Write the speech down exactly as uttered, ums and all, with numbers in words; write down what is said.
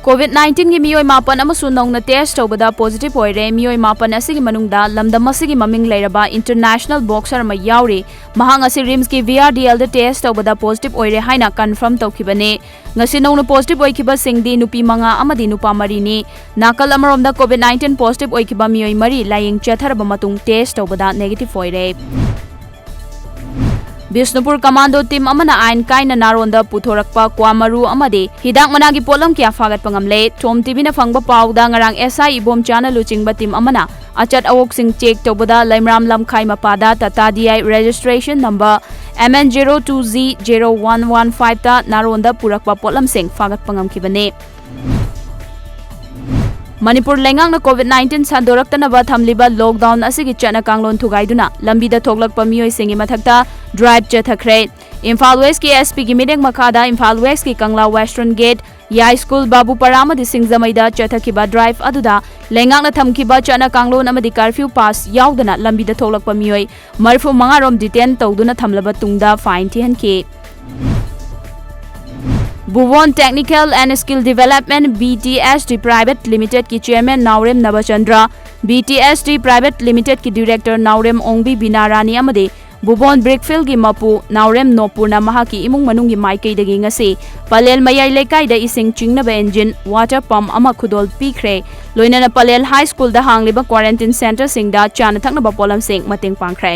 COVID nineteen ꯒꯤ ꯃꯤꯑꯣꯏ ꯃꯥꯄꯟ ꯑꯃꯁꯨ ꯅꯧꯅ test ꯇꯧꯕꯗ positive ꯑꯣꯏꯔꯦ꯫ ꯃꯤꯑꯣꯏ ꯃꯥꯄꯟ ꯑꯁꯤꯒꯤ ꯃꯅꯨꯡꯗ ꯂꯝꯗꯝ ꯑꯁꯤꯒꯤ ꯃꯃꯤꯡ ꯂꯩꯔꯕ international boxer ꯑꯃ ꯌꯥꯎꯔꯤ꯫ ꯃꯍꯥꯛ ꯑꯁꯤ RIMS ꯀꯤ VRDL ꯗ test ꯇꯧꯕꯗ positive ꯑꯣꯏꯔꯦ ꯍꯥꯏꯅ confirm ꯇꯧꯈꯤꯕꯅꯤ꯫ ꯉꯁꯤ ꯅꯧꯅ positive ꯑꯣꯏꯈꯤꯕꯁꯤꯡꯗꯤ ꯅꯨꯄꯤ ꯃꯉꯥ ꯑꯃꯗꯤ ꯅꯨꯄꯥ ꯃꯔꯤꯅꯤ꯫ ꯅꯥꯀꯜ ꯑꯃꯔꯣꯝꯗ COVID nineteen positive ꯑꯣꯏꯈꯤꯕ ꯃꯤꯑꯣꯏ ꯃꯔꯤ ꯂꯥꯌꯦꯡ ꯆꯠꯊꯔꯕ ꯃꯇꯨꯡ test ꯇꯧꯕꯗ negative ꯑꯣꯏꯔꯦ꯫ ꯕꯤꯁꯅꯨꯄꯨꯔ commando team ꯑꯃꯅ ꯑꯥꯏꯟ ꯀꯥꯏꯅ ꯅꯥꯔꯣꯟꯗ ꯄꯨꯊꯣꯔꯛꯄ ꯀ꯭ꯋꯥ ꯃꯔꯨ ꯑꯃꯗꯤ ꯍꯤꯗꯥꯛ ꯃꯅꯥꯒꯤ ꯄꯣꯠꯂꯝ ꯀꯌꯥ ꯐꯥꯒꯠꯄ ꯉꯝꯂꯦ꯫ ꯊꯣꯝ ꯇꯤꯚꯤꯅ ꯐꯪꯕ ꯄꯥꯎꯗ ꯉꯔꯥꯡ SI ꯏꯕꯣꯝꯆꯥꯅ ꯂꯨꯆꯤꯡꯕ team ꯑꯃꯅ ꯑꯆꯠ ꯑꯋꯣꯛꯁꯤꯡ check ꯇꯧꯕꯗ ꯂꯩꯃꯔꯥꯝ ꯂꯝꯈꯥꯏ ꯃꯄꯥꯗ Tata DI registration number MN zero two Z zero one one five ꯇ ꯅꯥꯔꯣꯟꯗ ꯄꯨꯔꯛꯄ ꯄꯣꯠꯂꯝꯁꯤꯡ ꯐꯥꯒꯠꯄ ꯉꯝꯈꯤꯕꯅꯤ꯫ ꯃꯅꯤꯄꯨꯔ ꯂꯩꯉꯥꯛꯅ COVID nineteen ꯁꯟꯗꯣꯔꯛꯇꯅꯕ ꯊꯝꯂꯤꯕ lockdown ꯑꯁꯤꯒꯤ ꯆꯠꯅ ꯀꯥꯡꯂꯣꯟ ꯊꯨꯒꯥꯏꯗꯨꯅ ꯂꯝꯕꯤꯗ ꯊꯣꯛꯂꯛꯄ ꯃꯤꯑꯣꯏꯁꯤꯡꯒꯤ ꯃꯊꯛꯇ drive ꯆꯠꯊꯈ꯭ꯔꯦ꯫ ꯏꯝꯐꯥꯜ West ꯀꯤ SP ꯒꯤ ꯃꯤꯠꯌꯦꯡ ꯃꯈꯥꯗ ꯏꯝꯐꯥꯜ West ꯀꯤ ꯀꯪꯂꯥ Western Gate, ꯌꯥꯏ ꯁ꯭ꯀꯨꯜ, ꯕꯥꯕꯨꯄꯥꯔꯥ ꯑꯃꯗꯤ ꯁꯤꯡꯖꯃꯩꯗ ꯆꯠꯊꯈꯤꯕ drive ꯑꯗꯨꯗ ꯂꯩꯉꯥꯛꯅ ꯊꯝꯈꯤꯕ ꯆꯠꯅ ꯀꯥꯡꯂꯣꯟ ꯑꯃꯗꯤ curfew pass ꯌꯥꯎꯗꯅ ꯂꯝꯕꯤꯗ ꯊꯣꯛꯂꯛꯄ ꯃꯤꯑꯣꯏ ꯃꯔꯤꯐꯨ ꯃꯉꯥ ꯔꯣꯝ detain ꯇꯧꯗꯨꯅ ꯊꯝꯂꯕ ꯇꯨꯡꯗ fine ꯊꯤꯍꯟꯈꯤ꯫ Bhuvan Technical and Skill Development, BTSD Private Limited ꯀꯤ chairman ꯅꯥꯎꯔꯦꯝ ꯅꯕꯆꯟꯗ꯭ꯔ, BTSD Private Limited ꯀꯤ director ꯅꯥꯎꯔꯦꯝ ꯑꯣꯡꯕꯤ ꯕꯤꯅꯥꯔꯥꯅꯤ ꯑꯃꯗꯤ Bhuvan Brickfield ꯒꯤ ꯃꯄꯨ ꯅꯥꯎꯔꯦꯝ ꯅꯣꯄꯨꯔꯅ ꯃꯍꯥꯛꯀꯤ ꯏꯃꯨꯡ ꯃꯅꯨꯡꯒꯤ ꯃꯥꯏꯀꯩꯗꯒꯤ ꯉꯁꯤ ꯄꯂꯦꯜ ꯃꯌꯥꯏ ꯂꯩꯀꯥꯏꯗ ꯏꯁꯤꯡ ꯆꯤꯡꯅꯕ engine, water pump ꯑꯃ ꯈꯨꯗꯣꯜ ꯄꯤꯈ꯭ꯔꯦ꯫ ꯂꯣꯏꯅꯅ ꯄꯂꯦꯜ High School ꯗ ꯍꯥꯡꯂꯤꯕ quarantine centre ꯁꯤꯡꯗ ꯆꯥꯅ ꯊꯛꯅꯕ ꯄꯣꯠꯂꯝꯁꯤꯡ ꯃꯇꯦꯡ ꯄꯥꯡꯈ꯭ꯔꯦ꯫